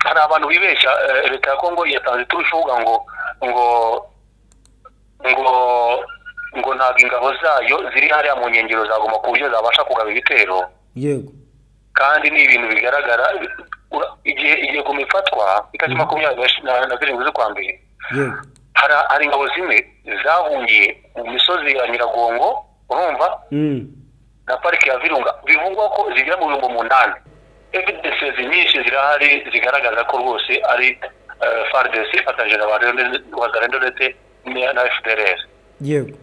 Hari abantu bibeshya, leta ya Kongo yatanze turufu ngo ngo ngo ngo ntabwo ingabo zayo ziri hariya mu nkengero za Goma ku buryo zabasha kugaba ibitero. Yego. Kandi ni ibintu bigaragara igihe Goma ifatwa itariki 27 z'ukwa mbere. Yego. Hari ingabo zimwe zahungiye mu misozi ya Nyiragongo, urumva? Na pariki ya Virunga, bivugwa ko zigera mu 8,000. Evidences nyinshi zirahari zigaragaza ko rwose ari FARDC ifatanyije na Wazalendo ndetse na FDLR. Yego.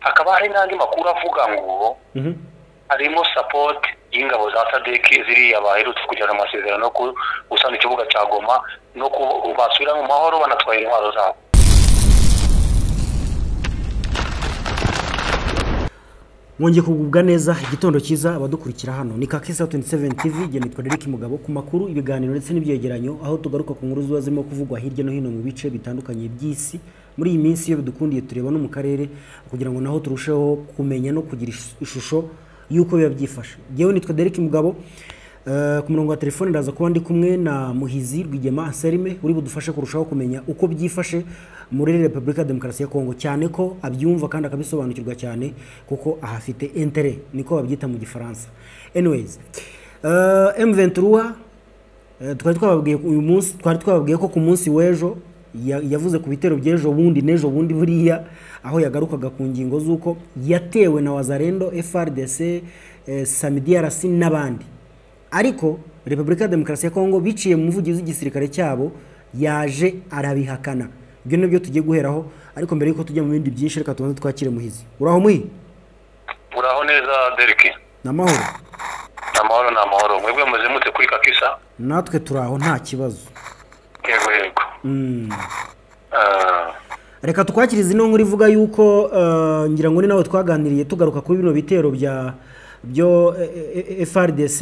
Hakaba hari n'andi makuru avuga ngo harimo support y'ingabo za SADC ziriya baherutse kugirana amasezerano no gusana ikibuga cya Goma no basubira mu mahoro banatwaye intwaro zabo. Mwongeye kugubwa neza, igitondo cyiza abadukurikira hano ni Kakisa 27 TV. Jye nitwa Derek Mugabo ku makuru, ibiganiro ndetse n'ibyegeranyo, aho tugaruka ku nkuru ziba zirimo kuvugwa hirya no hino mu bice bitandukanye by'isi. Muri iyi minsi iyo bidukundiye tureba no mu karere kugira ngo naho turusheho kumenya no kugira ishusho y'uko biba byifashe. Jyewe nitwa Derek Mugabo, ku murongo wa telefone ndaza kuba ndi kumwe na Muhizi Rwigema Anselme uri budufashe kurushaho kumenya uko byifashe muri Repubulika Demokarasi ya Kongo, cyane ko abyumva kandi akabisobanukirwa cyane kuko ahafite intérêt, niko babyita mu Gifaransa. Anyways, M23 twari twababwiye uyu munsi, twari twababwiye ko ku munsi w'ejo yavuze ku bitero by'ejo bundi n'ejo bundi buriya, aho yagarukaga ku ngingo z'uko yatewe na Wazalendo, FARDC, SAMIDRC n'abandi. Ariko Repubulika Demokarasi ya Kongo biciye mu muvugizi w'igisirikare cyabo yaje arabihakana. Ibyo nibyo tugiye guheraho, ariko mbere yuko tujya mu bindi byinshi reka tubanze twakire Muhizi. Uraho Muhi? Uraho neza Derek. Namahoro. Namahoro, namahoro. Mwebwe muze mute kuri Kakisa? Natwe turaho nta kibazo. Yego yego. Reka twakirize ino nkuru ivuga yuko ngira ngo ni nawe twaganiriye tugaruka kuri bino bitero bya byo FARDC,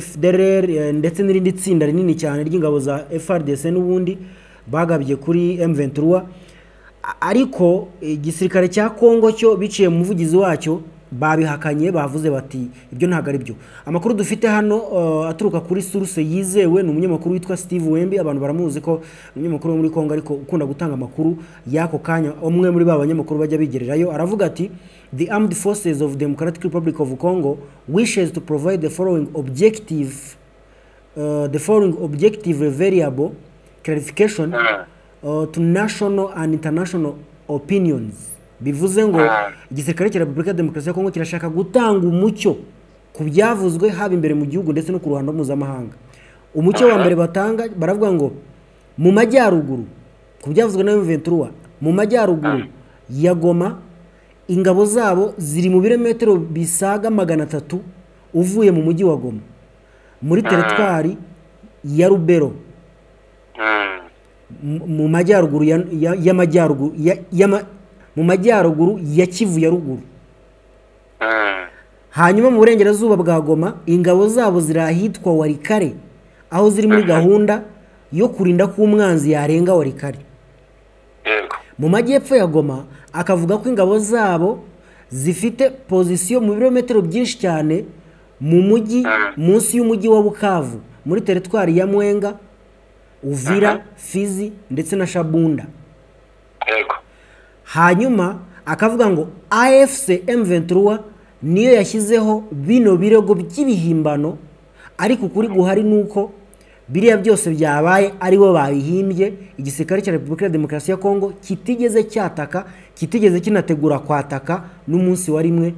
FDLR ndetse n'irindi tsinda rinini cyane ry'ingabo za FARDC n'ubundi bagabye kuri M23. Ariko igisirikare cya Kongo cyo biciye mu muvugizi wacyo babihakanye, bavuze bati ibyo ntago ari byo. Amakuru dufite hano aturuka kuri source yizewe, ni umunyamakuru witwa Steve Wembi, abantu baramuzi ko umunyamakuru muri Kongo ariko ukunda gutanga amakuru y'ako kanya, umwe muri ba banyamakuru bajya bigererayo. Aravuga ati the Armed Forces of Democratic Republic of Congo wishes to provide the following objective variable clarification to national and international opinions. Bivuze ngo igisirikare cya Repubulika Demokarasi ya Kongo kirashaka gutanga umucyo ku byavuzwe haba imbere mu gihugu ndetse no ku ruhando mpuzamahanga. Umucyo wa mbere batanga baravuga ngo mu majyaruguru, ku byavuzwe na M23, mu majyaruguru ya Goma ingabo zabo ziri mu birometero bisaga 300 uvuye mu mujyi wa Goma muri teritwari ya Rubero, mu majyaruguru y'amajyaruguru mu majyaruguru ya Kivu ya ruguru. Hanyuma mu burengerazuba bwa Goma ingabo zabo ziri ahitwa Walikale, aho ziri muri gahunda yo kurinda ko umwanzi yarenga Walikale. Mu majyepfo ya Goma akavuga ko ingabo zabo zifite position mu birometero byinshi cyane mu mujyi, munsi y'umujyi wa Bukavu, muri teritwari ya Mwenga, Uvira, Fizi ndetse na Shabunda. Yego. Hanyuma akavuga ngo AFC M23 niyo yashyizeho bino birego by'ibihimbano, ariko kuri guhari nuko biriya byose byabaye ari bo babihimbye. Igisirikare cya Repubulika ya Demokarasi ya Kongo kitigeze cyataka, kitigeze kinategura kwataka n'umunsi wa rimwe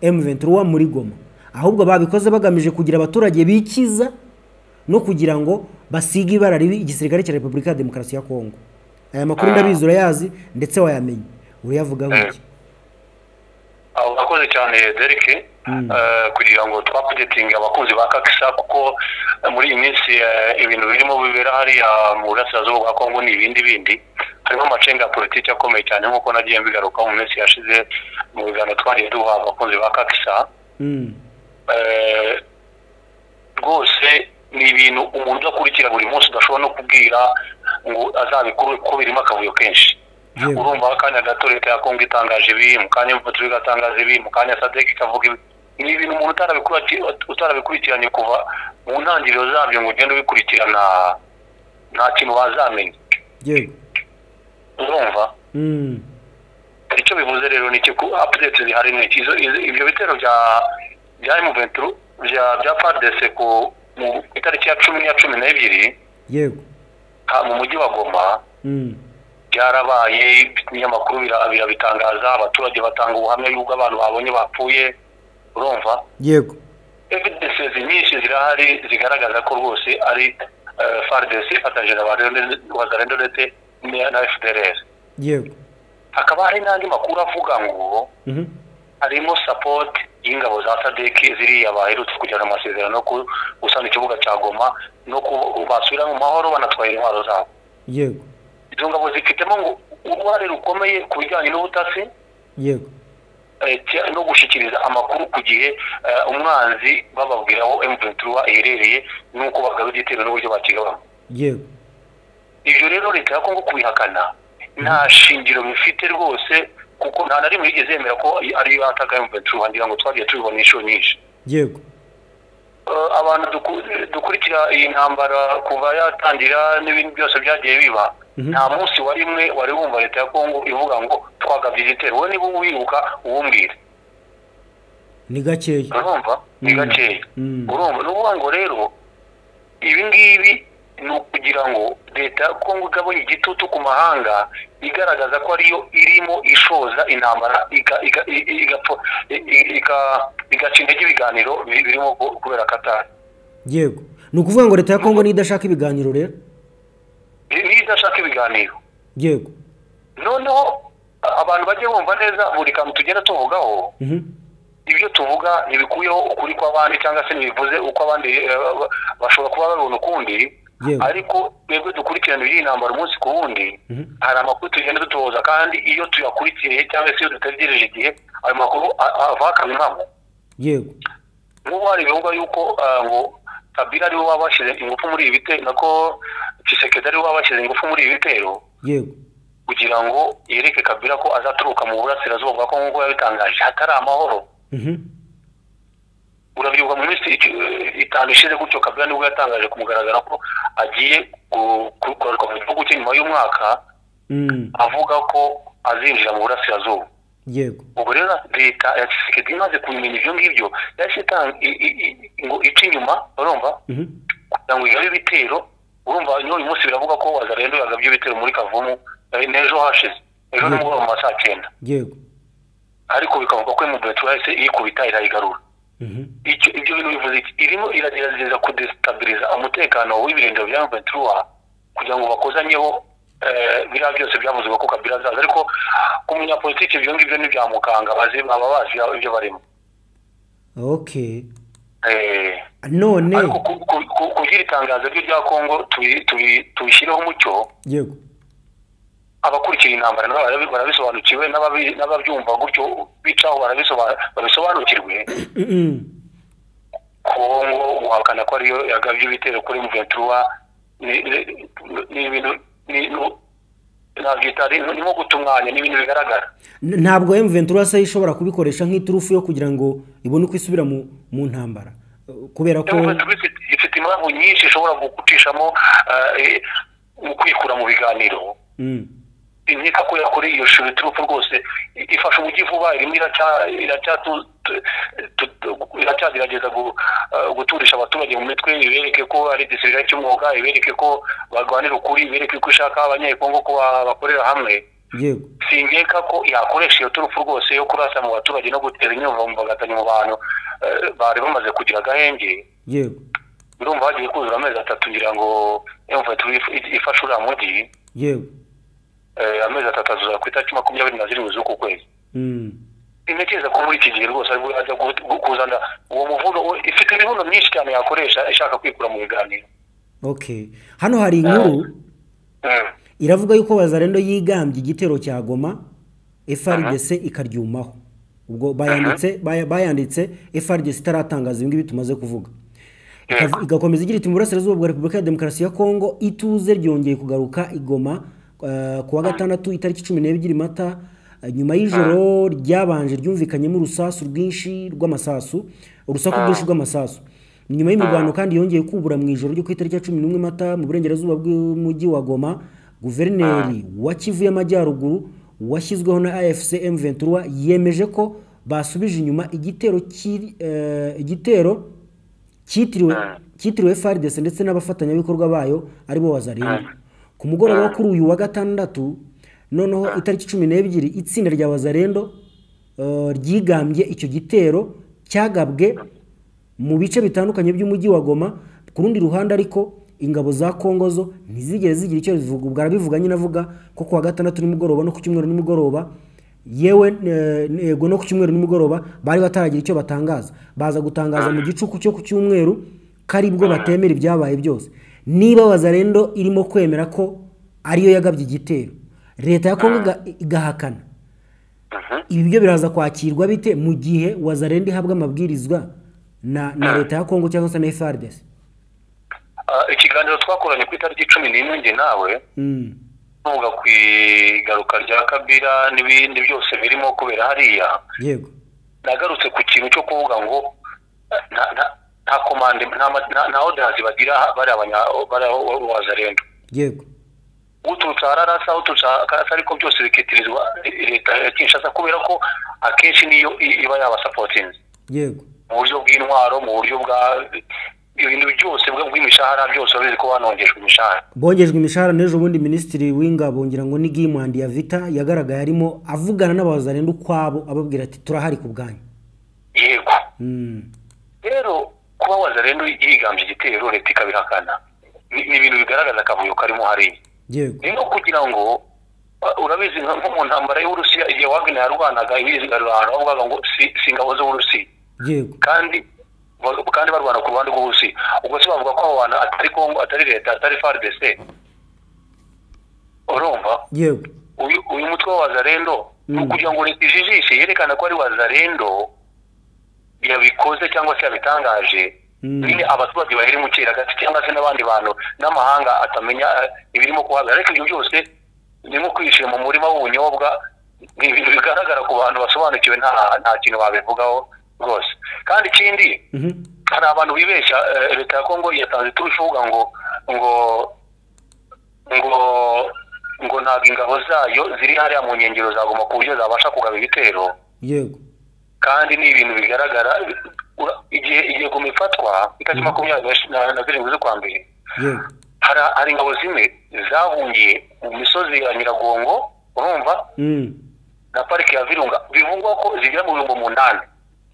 M23 muri Goma, ahubwo babikoze bagamije kugira abaturage bikiza no kugira ngo basige ibara ribi igisirikare cya Repubulika ya Demokarasi ya Kongo. Aya makuru ndabizi urayazi ndetse wayamenye, uriyavuga iki? Urakoze cyane Derek, kugira ngo twapudetinge abakunzi ba Kakisa, kuko muri iyi minsi ibintu birimo bibera hariya mu burasirazuba bwa Kongo ni ibindi bindi, harimo amacenga ya politiki akomeye cyane nk'uko nagiye mbigaruka mu minsi yashize mu biganiro twagiye duha abakunzi ba Kakisa. Rwose ni ibintu umuntu udakurikira buri munsi udashobora no kubwira ngo azabikuru kuko birimo akavuyo kenshi. Urumva akanya gato leta ya Kongo itangaje ibi, mu kanya M23 igatangaza ibi, mu kanya SADC ikavuga ibi. Ni ibintu umuntu utarabikurikiranye kuva mu ntangiriro zabyo ngo ugende ubikurikirana Nta kintu bazamenya. Yego. Urumva? Icyo bivuze rero ni ku update zihari ni ibyo bitero bya M23 bya FARDC ku mu itariki ya 10 ya 12, yego, mu mujyi wa Goma. Byarabaye, ibinyamakuru birabitangaza, abaturage batanga ubuhamya y'ubwo abantu babonye bapfuye. Urumva? Yego. Evidences nyinshi zirahari zigaragaza ko rwose ari FARDC ifatanyije na Wazalendo ndetse na FDLR. Yego. Hakaba hari n'andi makuru avuga ngo harimo support y'ingabo za SADC ziriya baherutse kugirana amasezerano no gusana ikibuga cya Goma no basubira mu mahoro banatwaye intwaro zabo. Yego. Izo ngabo zifitemo ngo uruhare rukomeye ku bijyanye n'ubutasi. Yego. No gushyikiriza amakuru ku gihe umwanzi bababwira aho M23 iherereye nuko bagaba igitero n'uburyo bakigabamo. Yego. Ibyo rero leta ya Kongo kubihakana nta shingiro bifite rwose, kuko nta na rimwe yigeze yemera ko ariyo yataka M23, ngira ngo twagiye tubibona inshuro nyinshi. Yego. Abantu dukurikira iyi ntambara kuva yatangira n'ibintu byose byagiye biba, nta munsi wa rimwe wari wumva leta ya Kongo ivuga ngo twagabye igitero. Wowe niba wibuka uwumbwire. Ni gakeya. Urumva? Ni gakeya. Urumva? Ni ukuvuga ngo rero ibi ngibi ni ukugira ngo leta ya Kongo igabanye igitutu ku mahanga, igaragaza ko ariyo irimo ishoza intambara, igaca intege ibiganiro birimo kubera Qatar. Yego. Ni ukuvuga ngo leta ya Kongo niyo idashaka ibiganiro rero? Niyo idashaka ibiganiro. Yego. Noneho abantu bajye bumva neza buri kantu tugenda tuvugaho. Ibyo tuvuga ntibikuyeho ukuri kw'abandi cyangwa se ntibivuze uko abandi bashobora kuba babibona ukundi. Ariko twebwe dukurikirana iyi ntambara umunsi ku wundi, hari amakuru tugenda dutoza, kandi iyo tuyakurikiye cyangwa se iyo dutegereje igihe ayo makuru ava akaba impamo. Yego. Nk'ubu hari ibivugwa yuko ngo Kabila ariwe wabashyize ingufu muri ibi bitero, nako Tshisekedi ariwe wabashyize ingufu muri ibi bitero. Yego. Kugira ngo yereke Kabila ko azaturuka mu burasirazuba bwa Kongo nk'uko yabitangaje hatari amahoro. Urabyibuka mu minsi 5 ishize gutyo Kabila nibwo yatangaje ku mugaragaro ko agiye kugaruka mu gihugu cye nyuma y'umwaka, avuga ko azinjira mu burasirazuba. Yego. Ubwo rero leta ya Tshisekedi imaze kubimenya ibyo ngibyo, yahise ngo ice inyuma, urumva, kugira ngo igabe ibitero. Urumva n'uyu munsi biravuga ko Wazalendo yagabye ibitero muri Kavumu n'ejo hashize, ejo nimugoroba mu ma saa 9. Yego. Ariko bikavuga ko M23 yahise iyikubita irayigarura. Ibyo bintu bivuze iki? Irimo iragerageza kudestabiliza umutekano w'ibirindiro bya M23 kugira ngo bakozanyeho biriya byose byavuzwe ko Kabila azaza. Ariko ku munyapolitiki ibyo ngibyo ntibyamukanga, baba bazi ibyo barimo. Okay. None ariko kugira itangazo ryo rya Kongo tubishyireho umucyo. Yego. Abakurikira intambara nabo barabisobanukiwe, n'ababyumva gutyo bicaho barabisobanukirwe. Kongo guhakana ko ariyo yagabye ibitero kuri M23 ni ibintu ni nko guta umwanya, ni ibintu bigaragara. Ntabwo M23 se ishobora kubikoresha nk'iturufu yo kugira ngo ibone uko isubira mu ntambara, kubera ko M23 ifite impamvu nyinshi ishobora gucishamo mu kwikura mu biganiro. Inkeka ko yakora iyo shuri turufu rwose ifasha umujyi vuba, irimo iracyagerageza guturisha abaturage mu mitwe, ibereke ko ari igisirikare cy'umwuga, ibereke ko barwanira ukuri, ibereke ko ishaka abanyekongo ko bakorera hamwe. Yego. Sinkeka ko yakoresha iyo turufu rwose yo kurasa mu baturage no gutera imyivumbagatanyo mu bantu bari bamaze kugira agahenge. Yego. Urumva hagiye kuzura amezi 3 ngira ngo M23 ifashe uriya mujyi. Yego. Amezi 3 azuza ku itariki 27 z'uku kwezi. Ntekereza ko muri iki gihe rwose aribwo ajya kuzana uwo muvuno, ifite imivuno myinshi cyane yakoresha ishaka kwikura mu biganiro. Okay. Hano hari inkuru iravuga yuko Wazalendo yigambye igitero cya Goma, FARDC ikaryumaho. Ubwo bayanditse FARDC itaratangaza ibi ngibi tumaze kuvuga. Igakomeza igira iti mu burasirazuba bwa Repubulika ya Demokarasi ya Kongo ituze ryongeye kugaruka i Goma ku wa gatandatu itariki 12 Mata, nyuma y'ijoro ryabanje ryumvikanyemo urusasu rwinshi rw'amasasu, urusaku rwinshi rw'amasasu. Nyuma y'imirwano kandi yongeye kubura mu ijoro ryo ku itariki ya 11 Mata mu burengerazuba bw'umujyi wa Goma, guverineri wa Kivu y'Amajyaruguru washyizweho na AFC M23 yemeje ko basubije inyuma igitero cyitiriwe FARDC ndetse n'abafatanyabikorwa bayo aribo Wazalendo. Ku mugoroba wo kuri uyu wa gatandatu, noneho itariki 12, itsinda rya Wazalendo ryigambye icyo gitero cyagabwe mu bice bitandukanye by'umujyi wa Goma. Ku rundi ruhande ariko ingabo za Kongo zo ntizigeze zigira icyo zivuga, ubwo arabivuga nyine avuga ko kuwa gatandatu nimugoroba no ku cyumweru nimugoroba, yewe yego no ku cyumweru nimugoroba bari bataragira icyo batangaza, baza gutangaza mu gicuku cyo ku cyumweru karibwo batemera ibyabaye byose. Niba Wazalendo irimo kwemera ko ariyo yagabye igitero, leta ya Kongo igahakana, ibi byo biraza kwakirwa bite mu gihe Wazalendo ihabwa amabwirizwa na leta ya Kongo cyangwa se na FARDC? Ikiganiro twakoranye ku itariki 11 njye nawe tuvuga ku igaruka rya Kabila n'ibindi byose birimo kubera hariya. Yego, nagarutse ku kintu cyo kuvuga ngo nta commande, nta orders bagira bari Wazalendo. Yego, uturutse hararasa uturutse karasa, ariko byose bikitirizwa leta ya Kinshasa kubera ko akenshi niyo iba yabasapotinze. Yego, mu buryo bw'intwaro, mu buryo bwa ibintu byose bw'imishahara byose babizi ko banongejwe imishahara. Bongejwe imishahara n'ejo bundi minisitiri w'ingabo ngira ngo ni Guy Mwandiyavita yagaragaye arimo avugana n'abazalendo ukwabo ababwira ati turahari ku bwanyu. Yego. Rero kuba Wazalendo yigambye igitero leta ikabihakana ni ibintu bigaragaza akavuyo karimo hariya. Yego. Ni no kugira ngo urabizi nko mu ntambara y'Uburusiya igihe Wagner yarwanaga ibizigarura ahantu bavugaga ngo si ingabo z'Uburusiya. Yego. Kandi barwana ku ruhande rw'Uburusiya. Ubwo se bavuga ko abo bantu atari Kongo, atari leta, atari FARDC. Urumva? Yego. Uyu mutwe wa Wazalendo ni ukugira ngo leta ijijishe yerekana ko ari Wazalendo yabikoze cyangwa se yabitangaje. Nyine abaturage baheri mu cyeragati cyangwa se n'abandi bantu n'amahanga atamenya ibirimo kuhabera, ariko ibyo byose ni nko kwishima mu murima w'ubunyobwa, ni ibintu bigaragara ku bantu basobanukiwe, nta kintu babivugaho rwose. Kandi ikindi hari abantu bibeshya leta ya Kongo yatanze turufuga ngo ngo ngo ngo ntabwo ingabo zayo ziri hariya mu nkengero za Goma ku buryo zabasha kugaba ibitero. Yego. Kandi ni ibintu bigaragara igihe Goma ifatwa itariki 27 z'ukwa mbere. Yego. Hari ingabo zimwe zahungiye mu misozi ya Nyiragongo, urumva? Na pariki ya Virunga, bivugwa ko zigera mu 8,000.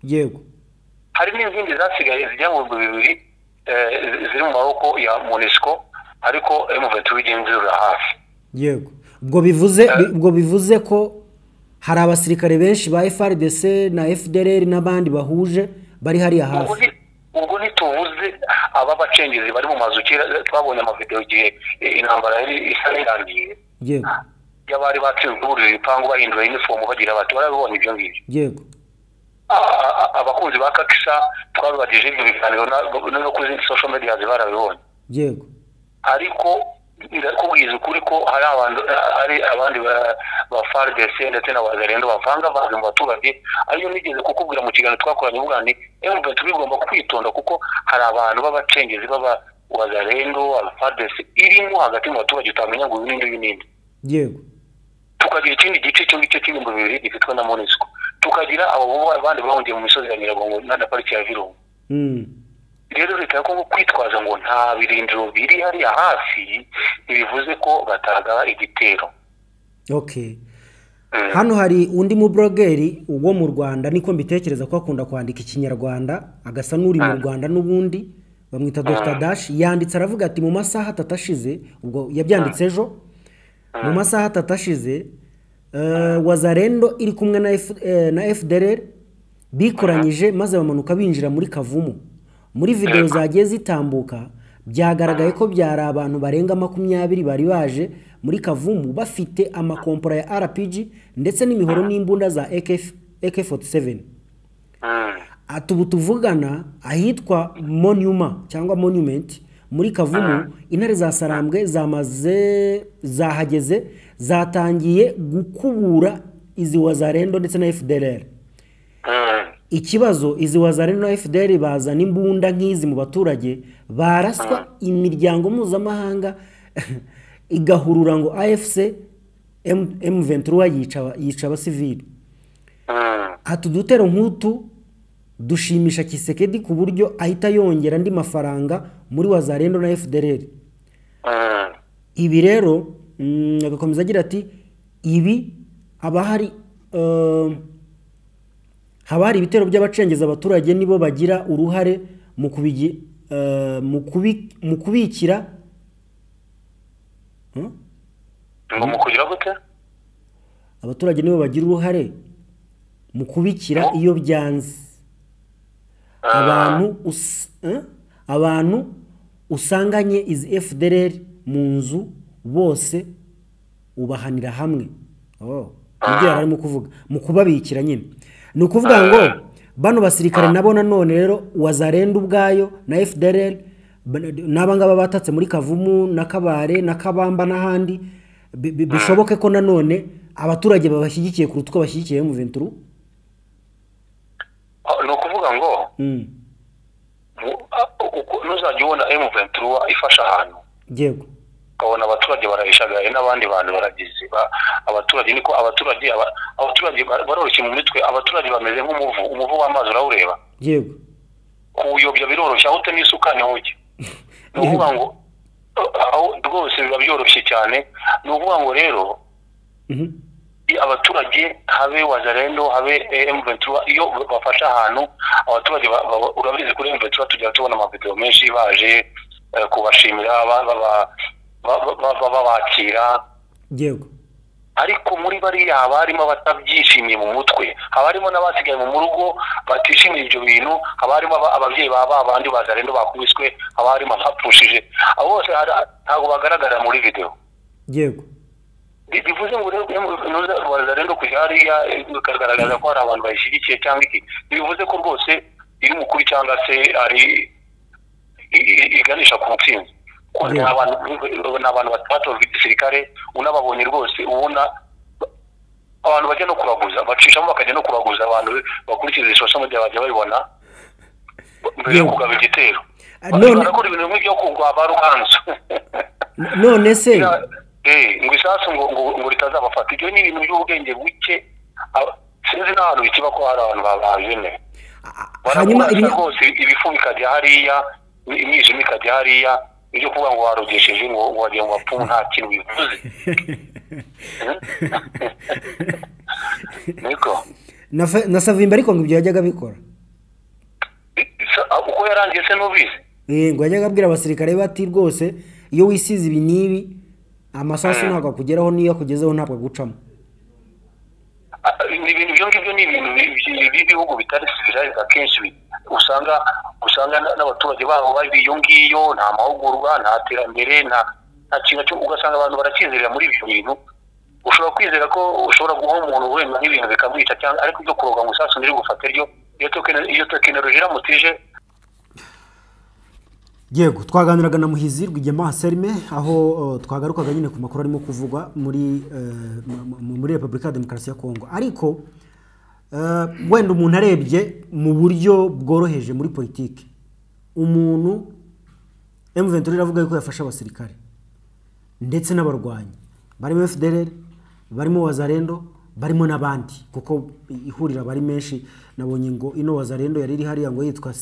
Yego. Hari n'izindi zasigaye zijya mu 2,000 ziri mu maboko ya MONUSCO, ariko M23 igenzura hafi. Yego. Ubwo bivuze ko hari abasirikare benshi ba FARDC na FDLR n'abandi bahuje bari hariya hafi. Ubwo ntituvuze aba bacengezi bari mu mazu kera twabonye amavideo igihe intambara yari isa n'irangiye. Yego. Y'abari batsinzwe burira ibipangu bahindura uniform bagira bati barabibonye ibyo ngibyo. Yego. Abakunzi ba Kakisa twabibagije ibyo biganiro no kuri social media barabibonye. Yego. Ariko ndakubwiza ukuri ko hari abantu, hari abandi ba FARDC ndetse na Wazalendo bavanga mu baturage, ariyo nigeze kukubwira mu kiganiro twakoranye uvuga nti M23 igomba kwitonda kuko hari abantu b'abacengezi b'aba Wazalendo, aba FARDC irimo hagati mu baturage utamenya ngo uyu n'uyu n'indi. Yego. Tukagira ikindi gice cyo gice cy'ibihumbi 2 gifitwe na MONUSCO, tukagira abo bandi bahungiye mu misozi ya Nyiragongo na pariki ya Virunga. Rero leta ya Kongo kwitwaza ngo nta birindiro biri hariya hafi ntibivuze ko batagaba igitero. Okay. Hano hari undi mu blogeri wo mu Rwanda, niko mbitekereza ko akunda kwandika ikinyarwanda agasa n'uri mu Rwanda n'ubundi, bamwita Dr Dash, yanditse aravuga ati mu masaha 3 ashize, ubwo yabyanditse ejo, mu masaha 3 ashize Wazalendo iri kumwe na FDLR bikoranyije maze bamanuka binjira muri Kavumu. Muri video zagiye zitambuka byagaragaye ko byari abantu barenga 20 bari baje muri Kavumu bafite amakompora ya RPG ndetse n'imihoro n'imbunda za AK47. Atubu tuvugana ahitwa Monuma cyangwa Monument muri Kavumu, intare za Sarambwe zamaze zahageze zatangiye gukubura izi Wazalendo ndetse na FDLR. Ikibazo izi Wazalendo na FDLR bazana imbunda nk'izi mu baturage, baraswa imiryango mpuzamahanga igahurura ngo AFC M23 yica abasivili. Ati udutero nk'utu dushimisha Tshisekedi ku buryo ahita yongera andi mafaranga muri Wazalendo na FDLR. Ibi rero agakomeza agira ati ibi haba hari ibitero by'abacengeza abaturage nibo bagira uruhare mu kubikira ngo mu kugira gute? Abaturage nibo bagira uruhare mu kubikira iyo byanze. Abantu usanganye izi FDLR mu nzu bose ubahanira hamwe. Ibyo yararimo kuvuga mu kubabikira nyine. Ni ukuvuga ngo bano basirikare nabo nanone rero Wazalendo ubwayo na FDLR n'aba ngaba batatse muri Kavumu na Kabare na Kabamba n'ahandi, bishoboke ko nanone abaturage babashyigikiye kuruta uko bashyigikiye M23. Ni ukuvuga ngo nuzajya ubona M23 ifasha ahantu, yego, ukabona abaturage barayishagaye n'abandi bantu baragize abaturage, niko abaturage baroroshye mu mitwe. Abaturage bameze nk'umuvu, umuvu w'amazi urawureba, yego, kuwuyobya biroroshye, aho utemye isuka niho ujya. Ni ukuvuga ngo aho rwose biba byoroshye cyane. Ni ukuvuga ngo rero abaturage habe Wazalendo habe M23 iyo bafasha ahantu abaturage, urabizi kuri M23 tujya tubona amavideo menshi baje kubashimira, babakira, yego. Ariko muri bariya haba harimo abatabyishimiye mu mutwe, haba harimo n'abasigaye mu rugo batishimiye ibyo bintu, haba harimo ababyeyi baba abandi Wazalendo bakubiswe, haba harimo abapfushije, abo bose ntabwo bagaragara muri video, yego. Bivuze ngo rero Wazalendo kujya hariya bikagaragaza ko hari abantu bayishyigikiye cyangwa iki, bivuze ko rwose iri mu kuri cyangwa se ari iganisha ku ntsinzi. Ni abantu batojwe igisirikare, unababonye rwose ubona abantu bajya no kuraguza, bacishamo bakajya no kuraguza, abantu bakurikiza social media bajya babibona mbere yo kugaba igitero. Barakora ibintu nk'ibyo kugwa ba Ruganzu. None se ngo isasu ngo ritazabafata, ibyo ni ibintu by'ubwenge buke, sinzi n'ahantu bikiba ko hari abantu babajene. Hanyuma rwose ibifu bikajya hariya, imyijima ikajya hariya, ibyo kuvuga ngo warogesheje ngo wagiye mu bapfumu nta kintu bivuze. Niko na Savimbi ariko ngo ibyo yajyaga bikora uko yarangiye se nubizi, ngo yajyaga abwira abasirikare bati rwose iyo wisize ibi n'ibi amasasu ntabwo akugeraho, n'iyo akugezeho ntabwo agucamo. Ni ibintu ibyo ngibyo ni ibintu by'ibihugu bitari civilized akenshi usanga n'abaturage babo bari iyo ngiyo, nta mahugurwa, nta terambere, nta kintu cyo, ugasanga abantu barakizerera muri ibyo bintu. Ushobora kwizera ko ushobora guha umuntu wenda nk'ibintu bikamwica cyangwa, ariko ibyo kuroga ngo isasu ndiri gufata ryo, iyo tekinoloji iramutije. Yego, twaganiraga na Muhizi Rwigema Anselme aho twagarukaga nyine ku makuru arimo kuvugwa muri Repubulika ya Demokarasi ya Kongo. Ariko wenda umuntu arebye mu buryo bworoheje muri politiki, umuntu M23 iravuga yuko yafasha abasirikare ndetse n'abarwanyi barimo FDLR, barimo Wazalendo, barimo n'abandi, kuko ihurira bari menshi. Nabonye ngo ino Wazalendo yari iri hariya ngo yitwa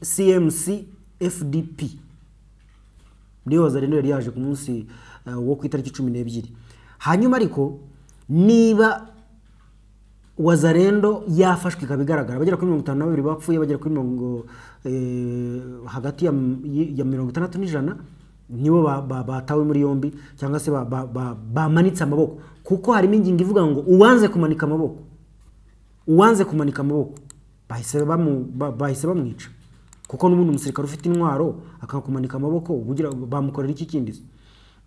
CMC FDP, niyo Wazalendo yari yaje ku munsi wo ku itariki 12. Hanyuma ariko niba Wazalendo yafashwe ikaba igaragara, bagera kuri 52 bapfuye, bagera kuri hagati ya 60 n'ijana nibo batawe muri yombi cyangwa se bamanitse amaboko, kuko harimo ingingo ivuga ngo uwanze kumanika amaboko, uwanze kumanika amaboko bahise bamwica, kuko n'ubundi umusirikare ufite intwaro akakumanika amaboko ubugira bamukorera iki kindi.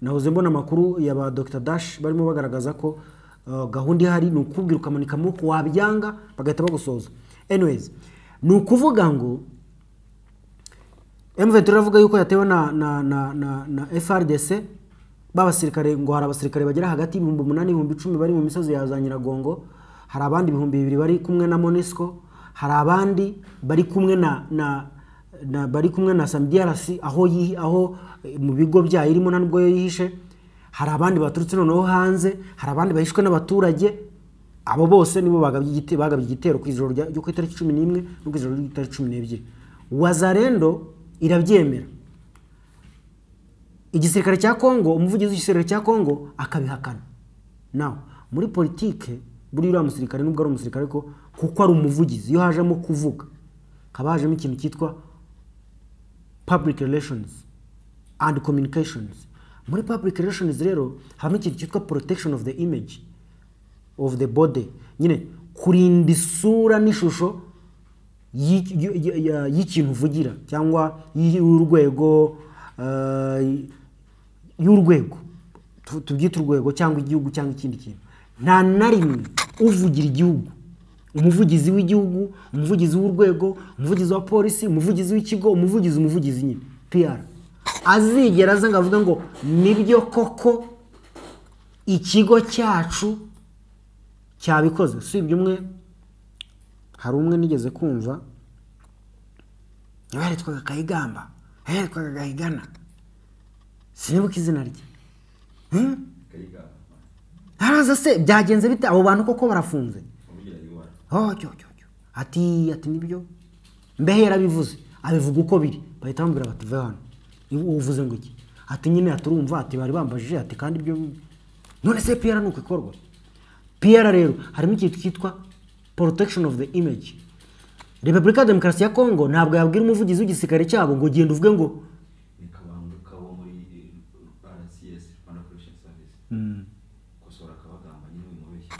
Nahoze mbona amakuru ya ba Dr Dash barimo bagaragaza ko gahunda ihari ni ukubwira ukamanika amaboko, wabyanga bagahita bagusoza. Anyways, ni ukuvuga ngo M23 iravuga yuko yatewe na FARDC, babasirikare ngo hari abasirikare bagera hagati y'ibihumbi 8 n'ibihumbi 10 bari mu misozi ya za Nyiragongo, hari abandi 2000 bari kumwe na MONUSCO, hari abandi bari kumwe na bari kumwe na SAMIDRC aho mu bigo byayo irimo nta nubwo yihishe, hari abandi baturutse noneho hanze, hari abandi bahishwe n'abaturage. Abo bose nibo bagabye igitero ku ijoro ryo ku itariki 11 no ku ijoro ry'itariki 12. Wazalendo irabyemera, igisirikare cya Kongo, umuvugizi w'igisirikare cya Kongo akabihakana. Now muri politike buri uriya musirikare nubwo ari umusirikare ariko kuko ari umuvugizi, iyo hajemo kuvuga haba hajemo ikintu cyitwa public relations and communications. Muri public relations rero habamo ikintu cyitwa protection of the image of the body, nyine kurinda isura n'ishusho y'ikintu uvugira cyangwa y'urwego, y'urwego tubyita urwego cyangwa igihugu cyangwa ikindi kintu. Nta na rimwe uvugira igihugu, umuvugizi w'igihugu, umuvugizi w'urwego, umuvugizi wa polisi, umuvugizi w'ikigo, umuvugizi nyine PR azigera aza ngo avuge ngo nibyo koko ikigo cyacu cyabikoze. Usibye umwe, hari umwe nigeze kumva yaritwaga Kayigamba, yaritwaga Gahigana, sinibuka izina rye. Haraza se byagenze bite abo bantu koko barafunze? Oh cyo cyo cyo, ati nibyo mbehe yarabivuze, abivuga uko biri, bahita bambwira bati ve hano uvuze ngo iki? Ati nyine aturumva, ati bari bambajije, ati kandi ibyo none se PR nuko ikorwa. PR rero harimo ikintu cyitwa protection of the image. Repubulika ya Demokarasi ya Kongo ntabwo yabwira umuvugizi w'igisirikare cyabo ngo genda uvuge ngo nikabanguka wo muri RCS, Rwanda Correction Service, kosora Kabagamba nyine umubeshyi.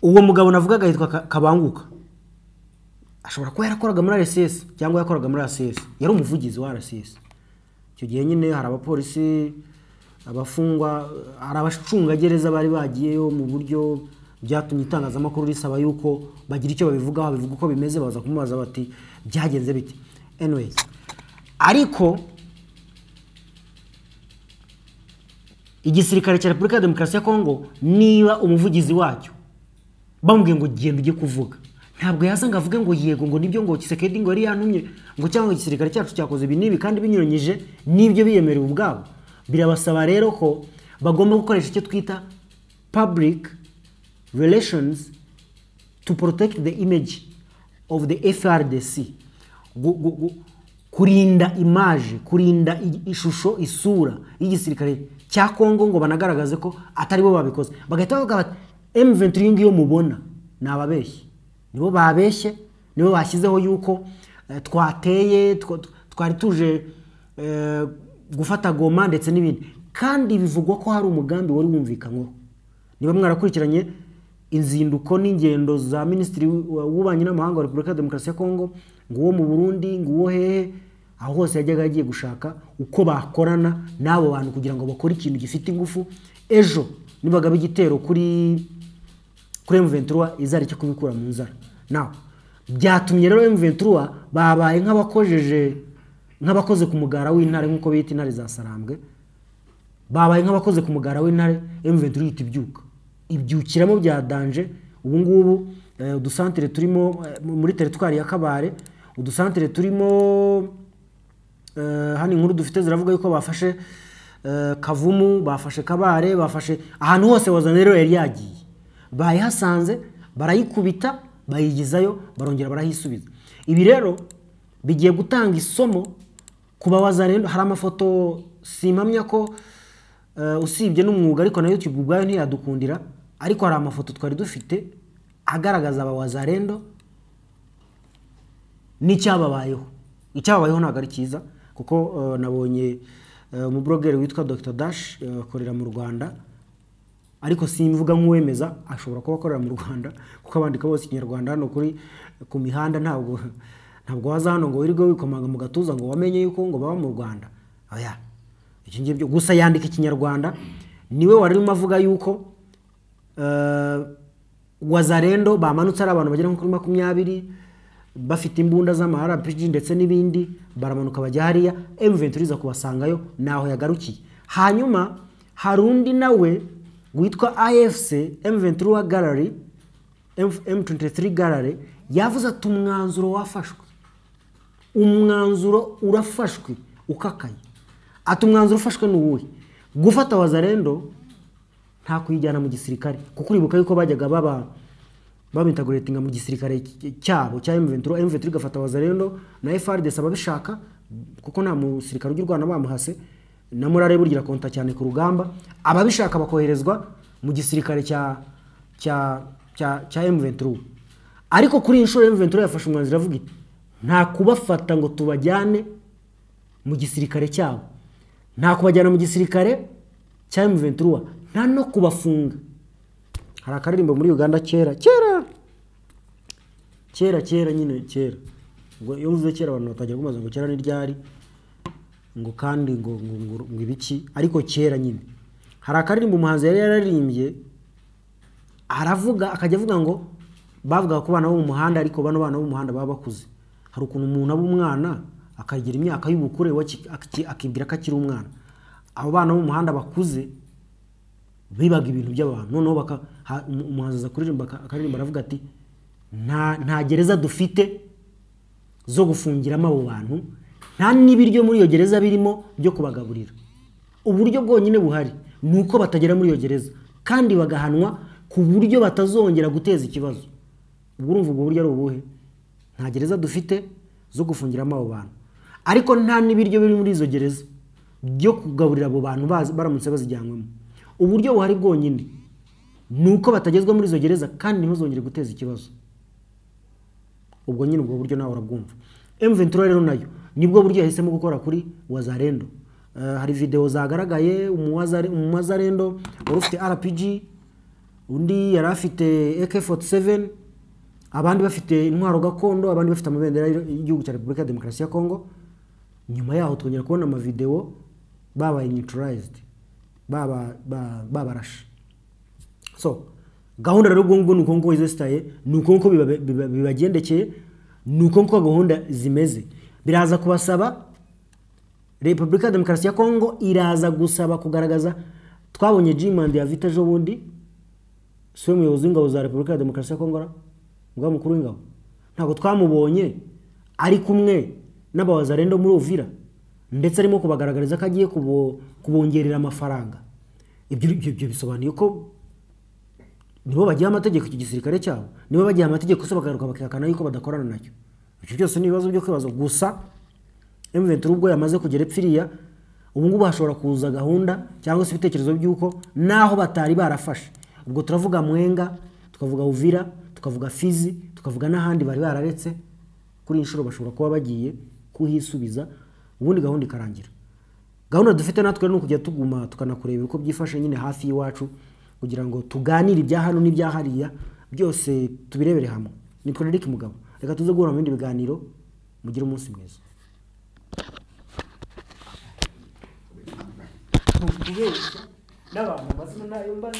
Uwo mugabo navugaga yitwa Kabanguka, ashobora kuba yarakoraga muri RCS cyangwa yakoraga muri RCS, yari umuvugizi wa RCS icyo gihe nyine. Hari abapolisi, abafungwa, hari abacungagereza bari bagiyeyo mu buryo byatumye itangazamakuru risaba yuko bagira icyo babivugaho, babivuga uko bimeze, baza kumubaza bati byagenze bite. Anyways, ariko igisirikare cya Repubulika ya Demokarasi ya Kongo niba umuvugizi wacyo bamubwiye ngo genda ujye kuvuga, ntabwo yaza ngo avuge ngo yego ngo nibyo ngo Tshisekedi ngo yari yantumye ngo cyangwa igisirikare cyacu cyakoze ibi n'ibi kandi binyuranyije n'ibyo biyemerewe ubwabo. Birabasaba rero ko bagomba gukoresha icyo twita public relations to protect the image of the FRDC, kurinda image, kurinda ishusho, isura y'igisirikare cya Kongo, ngo banagaragaze ko atari bo babikoze. Bagahita bavuga bati M23 ngiyo mubona ni ababeshyi, nibo babeshye, nibo bashyizeho yuko twateye, twari tuje gufata Goma ndetse n'ibindi. Kandi bivugwa ko hari umugambi wari wumvikanyweho. Niba mwarakurikiranye inzinduko n'ingendo za Minisitiri w'Ububanyi n'Amahanga wa Repubulika ya Demokarasi ya Kongo, ngo uwo mu Burundi, ngo uwo hehe, aho hose yajyaga agiye gushaka uko bakorana n'abo bantu kugira ngo bakore ikintu gifite ingufu, ejo nibagaba igitero kuri M23 izari cyo kubikura mu nzara. Now byatumye rero M23 babaye nk'abakojeje, nk'abakoze ku mugara w'intare, nkuko bita intare za Sarambwe, babaye nk'abakoze ku mugara w'intare. M23 yita ibyuka, ibyukiramo bya danger. Ubu ngubu udusantere turimo muri teritwari ya Kabare, udusantere turimo hano inkuru dufite ziravuga yuko bafashe Kavumu, bafashe Kabare, bafashe ahantu hose Wazalendo yari yagiye, bayihasanze barayikubita, bayigizayo, barongera barahisubiza. Ibi rero bigiye gutanga isomo kuba Wazalendo. Hari amafoto simpamya ko usibye n'umwuga ariko na YouTube ubwayo ntiyadukundira, ariko hari amafoto twari dufite agaragaza aba Wazalendo n'icyababayeho. Icyababayeho ntabwo ari cyiza, kuko nabonye umublogger witwa Dr Dash akorera mu Rwanda, ariko simvuga nk'uwemeza, ashobora kuba akorera mu Rwanda kuko abandika bose Ikinyarwanda hano kuri ku mihanda, ntabwo waza hano ngo wirirwe wikomanga mu gatuza ngo wamenye yuko ngo baba mu Rwanda. Oya, iki ngibyo gusa yandika Ikinyarwanda. Niwe wari urimo avuga yuko Wazalendo bamanutse ari abantu bagera kuri 20 bafite imbunda z'ama RPG ndetse n'ibindi, baramanuka bajya hariya, M23 iza kubasangayo naho yagarukiye. Hanyuma hari undi nawe witwa AFC M23 Gallery, M23 Gallery, yavuze ati umwanzuro wafashwe, umwanzuro urafashwe ukakaye. Ati umwanzuro ufashwe ni uwuhe? Gufata Wazalendo nta kuyijyana mu gisirikare, kuko uribuka yuko bajyaga babintegratinga mu gisirikare cyabo cya M23. M23 igafata Wazalendo na FARDC ababishaka, kuko nta musirikare ujya urwana bamuhase, na murare burgira konta cyane ku rugamba, ababishaka bakoherezwa mu gisirikare cya M23. Ariko kuri inshuro M23 yafashe umwanzuro avuga iti nta kubafata ngo tubajyane mu gisirikare cyabo, nta kubajyana mu gisirikare cya M23, nta no kubafunga. Hari akaririmbo muri Uganda kera kera kera kera nyine kera, ubwo iyo mvuze kera abantu batangira kumaza ngo kera ni ryari, ngo kandi ngo ngo ibiki, ariko kera nyine hari akaririmbo umuhanzi yari yararirimbye, aravuga akajya avuga ngo bavuga ko bana bo mu muhanda, ariko bano bana bo mu muhanda baba bakuze. Hari ukuntu umuntu aba umwana akagira imyaka y'ubukure akibwira ko akiri umwana. Abo bana bo mu muhanda bakuze bibaga ibintu by'abantu, noneho umuhanzi aza kuririmba akaririmba aravuga ati nta gereza dufite zo gufungiramo abo bantu, nta n'ibiryo muri iyo gereza birimo byo kubagaburira. Uburyo bwonyine buhari ni uko batagera muri iyo gereza kandi bagahanwa ku buryo batazongera guteza ikibazo. Ubwo urumva ubwo buryo ari ubuhe? Nta gereza dufite zo gufungiramo abo bantu, ariko nta n'ibiryo biri muri izo gereza byo kugaburira abo bantu baramutse bazijyanywemo. Uburyo buhari bwonyine ni uko batagezwa muri izo gereza kandi ntibazongere guteza ikibazo. Ubwo nyine ubwo buryo nawe urabwumva. M23 rero nayo nibwo buryo yahisemo gukora kuri Wazalendo. Hari video zagaragaye umuwazalendo wari ufite RPG, undi yari afite AK47, abandi bafite intwaro gakondo, abandi bafite amabendera y'igihugu cya Repubulika ya Demokarasi ya Kongo. Nyuma yaho twongera kubona ama video babaye neutralized, babarashe. So gahunda rero ubwo ngubwo nuko ngo izesitaye, nuko ngo bibagendekeye, nuko ngo gahunda zimeze. Biraza kubasaba Repubulika ya Demokarasi ya Kongo iraza gusaba kugaragaza. Twabonye Jimandi ya Vita ejo bundi, siwe muyobozi w'ingabo za Repubulika ya Demokarasi ya Kongo, umugaba mukuru w'ingabo, ntabwo twamubonye ari kumwe n'abawazalendo muri Uvira, ndetse arimo kubagaragariza ko agiye kubongerera amafaranga. Ibyo bisobanuye ko nibo bagiye amategeko iki gisirikare cyabo, nibo bagiye amategeko se bakagaruka bakihakana yuko badakorana nacyo. Ibyo byose ni ibibazo byo kwibaza. Gusa M23 ubwo yamaze kugera epfiriya, ubu ngubu hashobora kuza gahunda cyangwa se ibitekerezo by'uko naho batari barafashe, ubwo turavuga Mwenga, tukavuga Uvira, tukavuga Fizi, tukavuga n'ahandi bari bararetse, kuri inshuro bashobora kuba bagiye kuhisubiza, ubundi gahunda ikarangira. Gahunda dufite natwe ni ukujya tuguma tukanakureba uko byifashe nyine hafi y'iwacu, kugira ngo tuganire ibya hano n'ibya hariya byose tubirebere hamwe. Ni Frederick Mugabo, reka tuze guhura mu bindi biganiro, mugire umunsi mwiza. N'abantu mazina nayo mbazi.